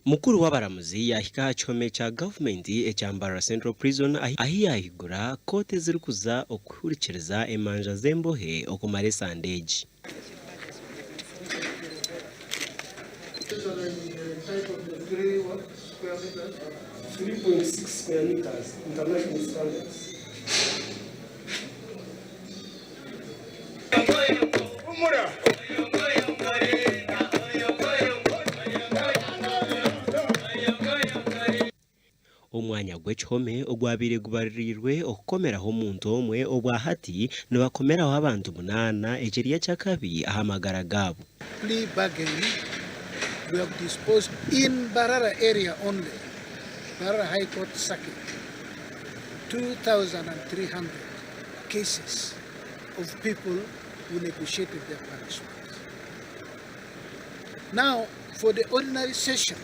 Mukuru w'abaramuzi yaahika aha kihome kya gavumenti ekya Mbarara Central Prison ahi yaahigura kooti ezirikuza okuhurikiriza emanja z'embohe okumara esande egi. Omwanya gw'ekihome ogwabaire gubaririirwe okukomeraho omuntu omwe obwa hati nibakomeraho abantu munaana ekiri eky'akabi aha magara gaabo. Plea bargain we have disposed in Mbarara area only, Mbarara High Court Circuit, 2,300 cases of people who negotiated their punishment. Now, for the ordinary session,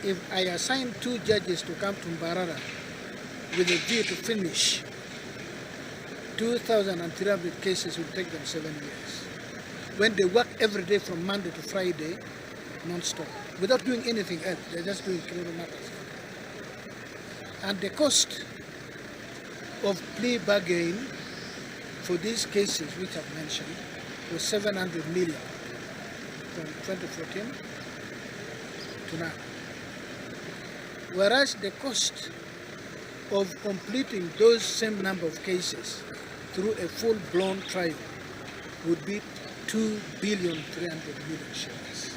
if I assign two judges to come to Mbarara with a view to finish 2,300 cases will take them 7 years. When they work every day from Monday to Friday, non-stop, without doing anything else, they're just doing criminal matters. And the cost of plea bargain for these cases which I've mentioned was 700 million from 2014 to now. Whereas the cost of completing those same number of cases through a full-blown trial would be 2 billion 300 million shillings.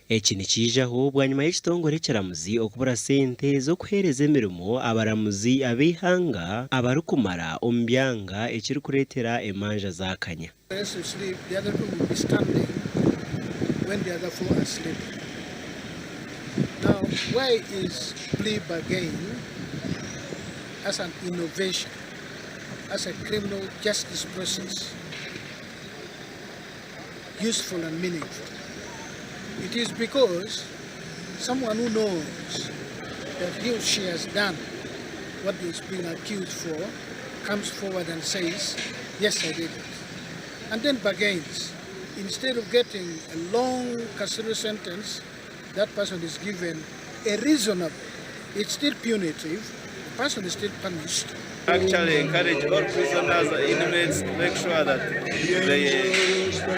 Eki nikiijaho bwanyima y'ekitongore ekiramuzi okubura sente z'okuheereza emirimo abaramuzi ab'eihanga abarikumara omu byanga ekirikureetera emanja zaakanya. Useful and meaningful. It is because someone who knows that he or she has done what is being accused for comes forward and says, yes, I did it. And then bargains. Instead of getting a long carceral sentence, that person is given a reasonable, it's still punitive, the person is still punished. Actually encourage all prisoners and inmates to make sure that they,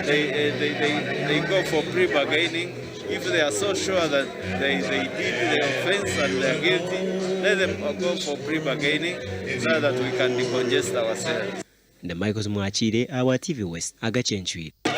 they, they, they, they go for pre-bargaining. If they are so sure that they, they did the offense and they are guilty, let them go for pre-bargaining so that we can decongest ourselves. Ndi Michael Mwakiire ahabwa TV West, Agacencwire.